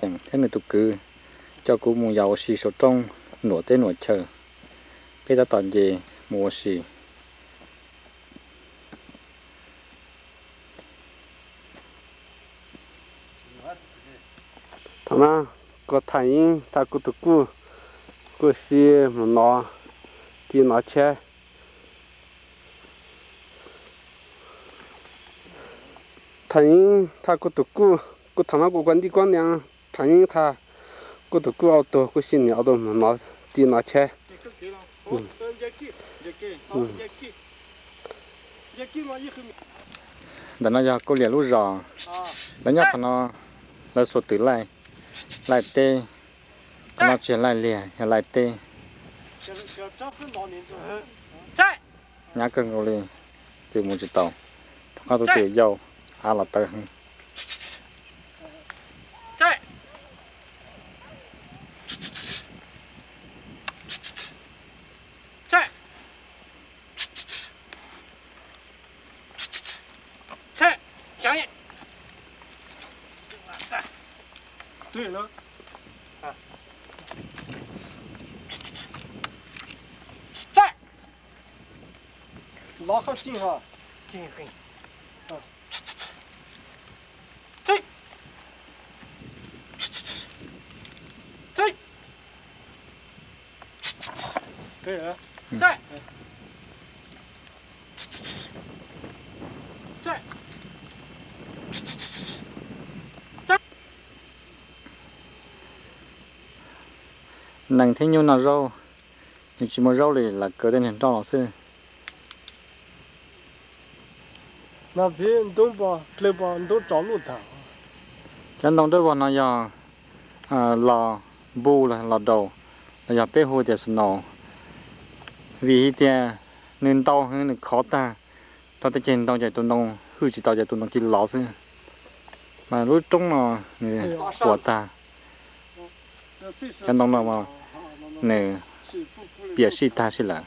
Thiab nws tus kwv coj kuv mus yos ua si saum roob Nuam teb Nuam chaw. Peb tab tom nce mus ua si. Thaum no kuv Tham Yeeb thiab kuv tus kuj, kuj sib mus nov ti nov cheb. Tham Yeeb thiab kuv tus kuj, kuv thaum no kuv kua nti kuab ntias, Tham Yeeb thiab kuv tus kuj ob tug kuj sib nias ob tug mus nov ti nov cheb. Ntawm no yog Kuj Liam lub zos, lawv nyob qhov no, lawv xuas twm laij, laij teb. Qhov no tsis yog laij liag, yog laij teb. Nyab kawg nkaus li, twm mus tsis tau, rau qhov tus twm yau, av los tawv heev. Lov qhov tseeb ho. Nees thiab nyuj noj zaub, nws tsis muaj zaub li, lam kaw tej niag nroj los xwb. Cov ntoo dawb vog no yog los npu los los daus, los yog peb hu tias snow, vim hais tias nws ntau heev, nws khov tag rau tej ceg ntoo ces tus ntoo hwj tsis tau ces tus ntoo cia li lov xwb. Mas lub roob no nws puas tag, cov ntoo no nws piam sij tag sij lawm.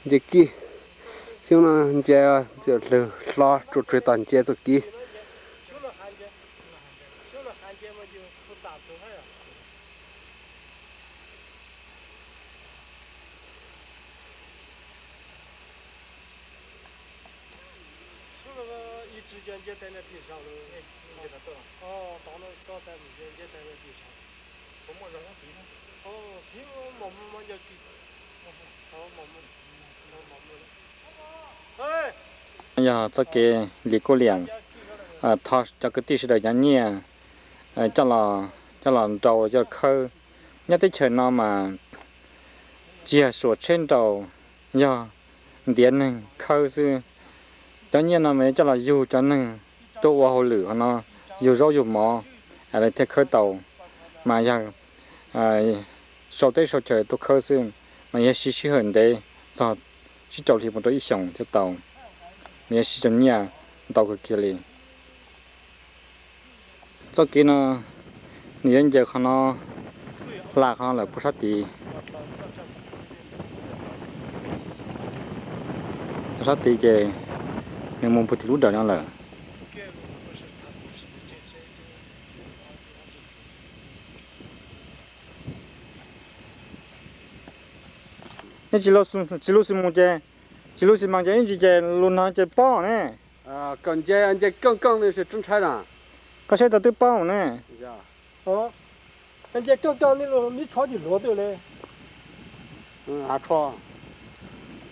Nce kib, xyoo no nce ntxwm lwg hlob tsuas tsuag tom nce txoj kev. Yog txoj kev li kuj liam, thov cov kwv tij sawv daws cov nyiaj coj los, coj los nrau coj khawb. Nyob teb chaws no mas tsis yog suam tsheb nrau, yog ntiav neeg khawb xwb. Cov nyiaj no mas yuav coj los yug cov neeg tuaj ua hauj lwm qhov no, yug zaub yug mov, lawv thiaj khawb tau. Mas yog sau teb sau chaw tuaj khawb xwb, mas yog siv sij hawm ntev txog tsib rau hli mus rau ib xyoos thiaj tau, mas yog siv cov nyiaj ntau kawg kiag li. Txoj kev no nws yuav ncaws qhov no, hla qhov no lawm puag sab tid. Sab tid ces nws mus puag tim lub dawm no lawm. Nej tsis lub xi mus ces, tsis lub xi mas ces ib ntsis ces lus no ces paub ne. Kom nce, nce keej keej li, tsis ntshai na. Koj saib tau twb paub ne. Nce keej keej li, neb tshuab tsis hluav twg li. Tshuab,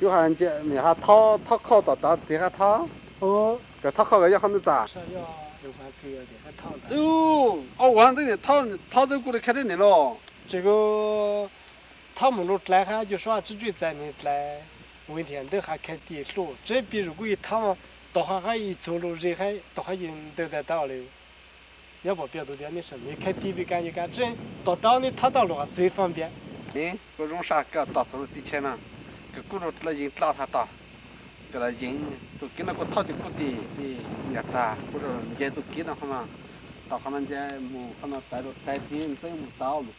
twb hais nce, nws hais thob khauj tom tav tig hais thob. Kawg thob khauj kawg yog qhov ntawd txav. Ob ua ntej thob, thob twb kuj li khab teb nim los. Tseem thob mus lub dlai hab, yus suab tsib tsuj txais nws dlai, ua nthias ntawd hab khav tis hluj tseb pis zuj kuj yig thob, tom qab yig txug lub zig hab tom qab yig ntawd tau li. Nyob pom piam tus tias nej sam yig khav tis pis kas yig kas tseb tom tau nej thob tau lug qhov txiv faj npias. Kuj zoo saj kawg tom txug tib tsheb no, kawg kuj lug yees dlaj tag tom, kawg los yees txug kev no kuj thob ces kuj tim niam txag kuj nce txug kev no qhov no. Tom qhov no nce mus qhov no tawv rau thaij tib ntxeeb mus tau mus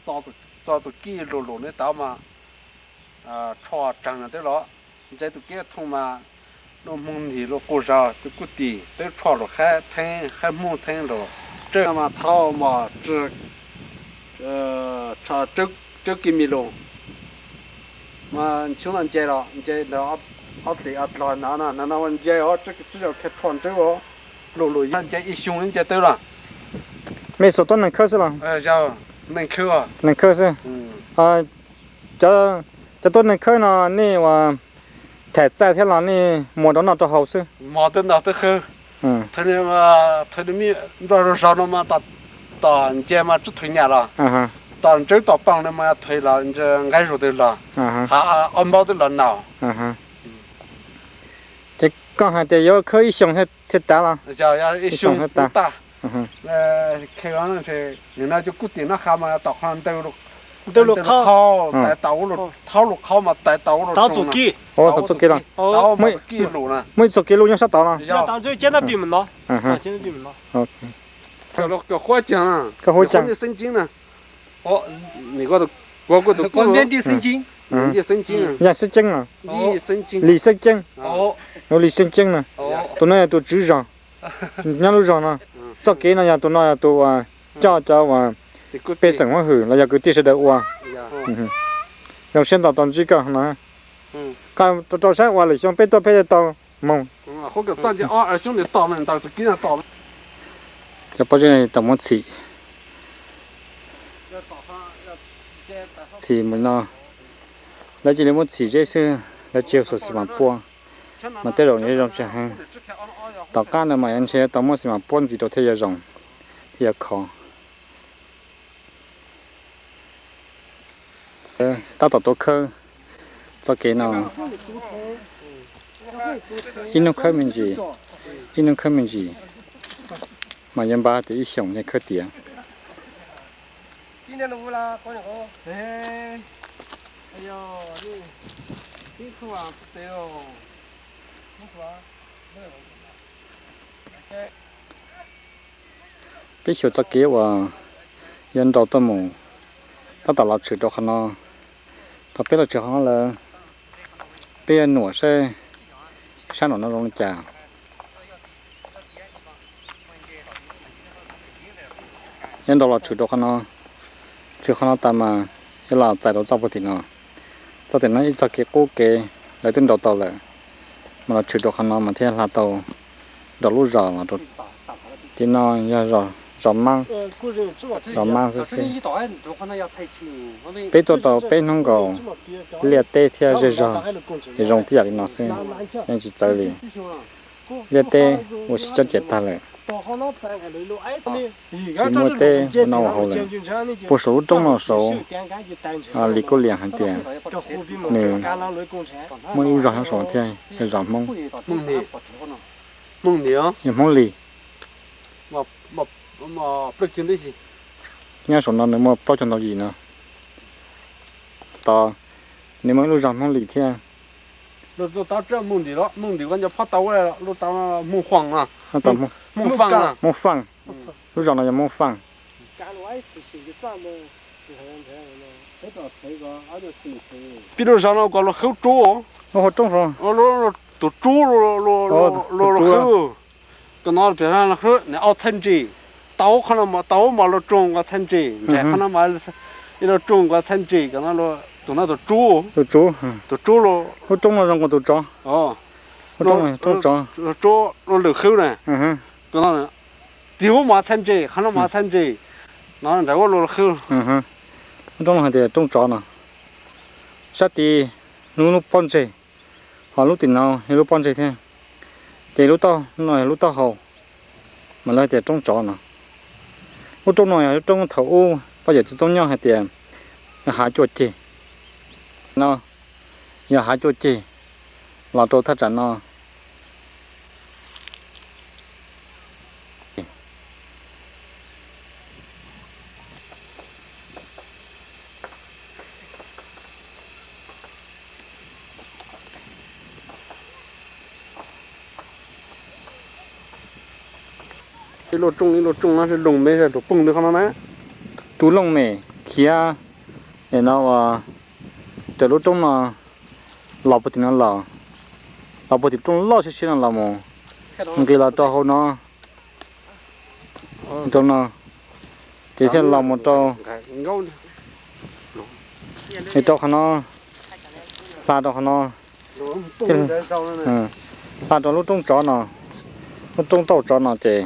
txo tus kij lug lug neb tau mas tsho tsaag no twb los nce tus kij thooj mas lub hmoov ntig lub quj zog tus kuj tim twb tsho lug qhaib theeb qhaib hmoov theeb lug tseeb mas thauj mos tsw tsw kij mi lug mas nchuv no nce los nce ob tim ob dlog no no no nce os tsib zaug qhia tsho ntswb lug lug yog nce ib xyoo nce twb los. Mej xub tuab neeg khawb xwb los? Neeg khawb, neeg khawb xwb. Cov tuab neeg khawb no nej ua them txaij thiab los nej muas rau noj rau haus xwb? Mos twb noj twb khawb. Thwv nplog zog no mas tom nce mas tsib thwv nyam los, tom ntswb tom poog no mas thwv los nqaij zug twg los, qhov ob npaub twb los naus. Ces koj hais tias yuav khawb ib xyoos thiaj tas los? Ib xyoos thiaj tas. Nim no cov kuj tim no qha mas tom qhov ntawd lug qhau, tais tau ua lug thaub lug qhau mas tais tau ua lug txuj kev los. Muaj ib txoj kev lug nyob sab tod los? Koj huab cag, koj huab cag. Yaj Xeeb Ceeb los? Lis Xeeb Ceeb. Lis Xeeb Ceeb na. Tus no yog tus tswv zog nyob lub zog no. Txoj kev no yog tus no yog tus uas coj cov uas pej xeem huab hwm los yog kwv tij sawv daws ua. Zoo siab ntau tau ntsib koj no. Qhov rau rau saib uas lwm xyoo peb tuaj peb yuav tau moog. Cov pob zeb tau muab txhim, txhim mus no, lawv cia li muab txhim zeb xwb, lawv tsis ua xim mas puab, mas tej zaum zoo tsis heev. Tom qab no mas yuav ntshe tau muab xim mas puab ntxiv rau thiaj yuav zoo, thiaj yuav khov. Tab tom tuav khawb txoj kev no, ib hnub khawb me ntsis, ib hnub khawb me ntsis, mas yuav npaj tias ib xyoos yeej khawb tiav. Peb xyuas txoj kev uas yuav nraus tuaj mus, tab tom los tshwm rau qhov no. Thaum peb los tshwm qhov no lawm, peb yuav nuam saib sab nraum no zoo li cas. Yuav nraus los tshwm rau qhov no, tshwm qhov no tas mas yuav los txais rau txoj puag tim no. Txoj tim no ib txoj kev qub kev lawv twb nraus tau lawm, mas los tshwm rau qhov no mas thiaj hla tau nraum lub zos los rau tim no yog zos Maab, zos Maab xwb xwb. Peb tuaj tau peb hnub nkaus, liaj teb thiab zej zog zoo tib yam li no xwb, yeej tsis txawv li. Liaj teb ua si cob ces tag lawm, tsis muaj teb ua noj ua haus lawm. Puag saum lub roob no saud, Lis kuj liam hais tias nws muaj ib lub zos nyob saud thiab, yog zos Hmoob, yog Hmoob Lis. Nyob saum no nws muaj plaub caug ntau yim no. Tod nws muaj ib lub zos Hmoob Lis thiab. Hmoob Faaj, lub zos no yog Hmoob Faaj. Peb lub zos no kuv lug khwb rub, tus rub, lug khwb, kuv no pem no khwb nws ob txhab ntsis, tau qhov no mas tau mas lug rub nkaus txhab ntsis, nrem qhov no mas ib lug rub nkaus txhab ntsis, tus no tus rub, tus rub, lub roob no zoo nkaus tus tsov, roob tsov, lub lwm khwb na, tig ub mas txhab ntsis, qhov no mas txhab ntsis, no nrem ub lug khwb. Lub roob no hais tias roob tsov no, sab tid lub pob ntseg, ho lub tim no yog lub pob ntseg thiab, ces lub taub no yog lub taub hau, mas lawv hais tias roob tsov no. Lub roob no yog lub roob thaum ub poj yawm txwv txoob nyob hais tias yog hav cuaj ceg no, yog hav cuaj ceg los rau thaj tsam no. Ib lub rooj ib lub rooj no looj mem zaj tus poob ntawm qhov no na. Tus looj mem khiav, es no ua raws lub roob no los puag tim no los, los puag tim rooj loj siab siab no los mus, nqis los rau hauv no, rau no, ces thiaj los mus rau, es rau qhov no, hla rau qhov no, hla rau lub roob tsov no, lub roob tauj tsov no ces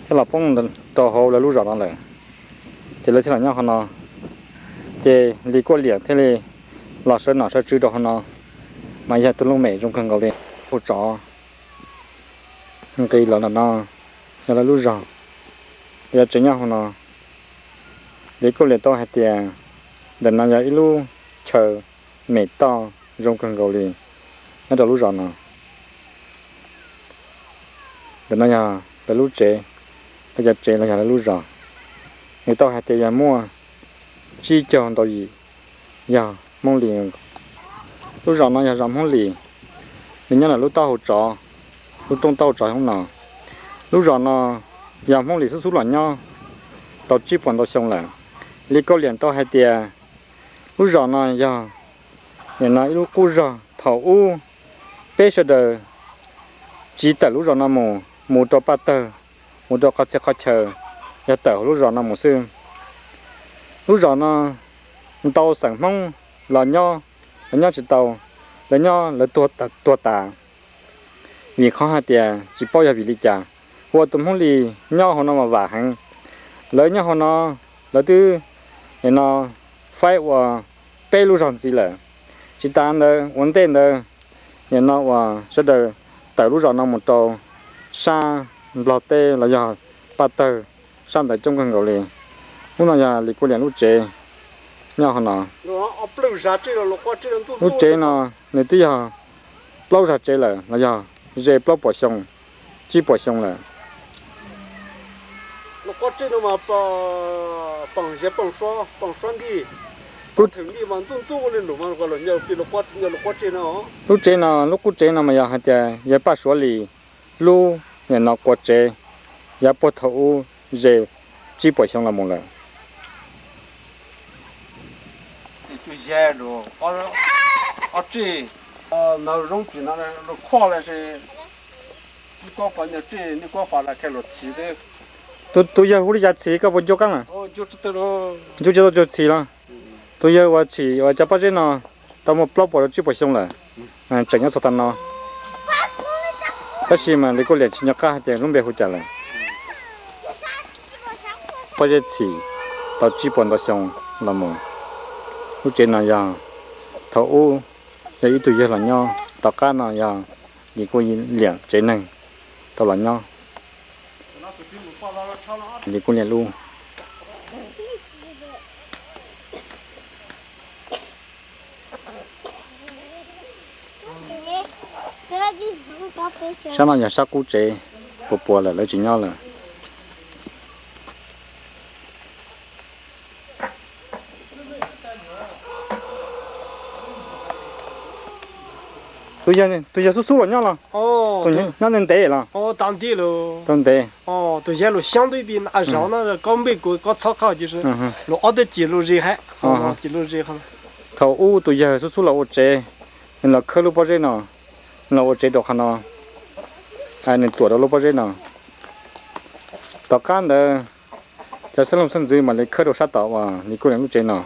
thiaj los poob rau hauv lawv lub zos no lawm. Ces lawv thiaj los nyob qhov no, ces Lis Kuaj Liam thiaj li los sawv nom sawv tswv rau qhov no, mas yog tus looj mem zoo kawg nkaus li. Hu tsov nqis los ntawm no, yog lawv lub zos, lawv yuav tsev nyob hauv no. Lis Kuaj Liam tau hais tias ntawm no yog ib lub chaw mem toj zoo kawg nkaus li nyob rau lub zos no. Ntawm no yog lawv lub tsev, lawv cov tsev los yog lawv lub zos. Nws tau hais tias yog muaj tsib caug ntau yim yog Hmoob Lis. Lub zos no yog zos Hmoob Lis, nws nyob ntawm lub taub hau tsov, lub roob taub hau tsov hauv no. Lub zos no yog Hmoob Lis xub xub los nyob tau tsib puas ntau xyoo lawm. Lis Kuaj Liam tau hais tias lub zos no yog nim no ib lub qub zog thaum ub peb sawv daws tsiv tawm lub zos no mus, mus rau Paj Tawg, mus rau qhov txhia qhov chaw, yog tawm hauv lub zos no mus xwb. Lub zos no ntau xeem Hmoob los nyob, lawv nyob tsis tau, lawv nyob lawv tuag tas, vim qhov hais tias tsis paub yog vim li cas, ua tus Hmoob Lis nyob hauv no mas vam heev. Lawv nyob hauv no, lawv twb nim no faib ua peb lub zos ntxiv lawm. Tsis tas ntawd ua ntej ntawd, nim no uas sawv daws tawm lub zos no mus rau sab Nplog teb los yog Paj Tawg, sab ntawd coob kawg nkaus li. Lub no yog Lis Kuaj Liam lub tsev nyob hauv no. Lub tsev no nws twb yog plaub zag tsev lawm los yog ze plaub puas xyoo, tsib puas xyoo lawm. Lub tsev no, lub qub tsev no mas yog hais tias yawg Paj Suav Lis lub nim no quav tsev, yav puag thaum ub ze tsib puas xyoo los mus lawm. Tus yawg hu li cas Txhis, koj puas nco qab na? Nco tsis tau tus Txhis los? Tus yawg uas Txhis uas cov pob zeb no tau muaj plaub puas rau tsib puas xyoo lawm, tseem nyob txog tav no. Tab sis mas Lis Kuaj Liam tsis nco qab hais tias lub npe hu cas lawm. Pob zeb Txhis tau tsib puas ntau xyoo los mus. Lub tsev no yog thaum ub yog ib tug yawg los nyob, tom qab no yog Lis Kuaj Liam tsev neeg tau los nyob. Lis Kuaj Liam lub. Sab no yog sab qub tsev, puas puas lawm lawv tsis nyob lawm. Tus yawg xub xub los nyob los? Nyob ntev ntev los? Tau ntev. Tus yawg los xyoob ib pi na, zaum no koj npe kuv koj txhob qhia, los ob tug cim los ze hab, cim los ze. Thaum ub tus yawg xub xub los ua tsev, nws los khawb lub pob zeb no, nws los ua tsev rau qhov no, nws tuam rau lub pob zeb no. Tom qab ntawd cov xeeb leej xeeb ntxwv mam li khawb rau sab tom uas Lis Kuaj Liam lub tsev no.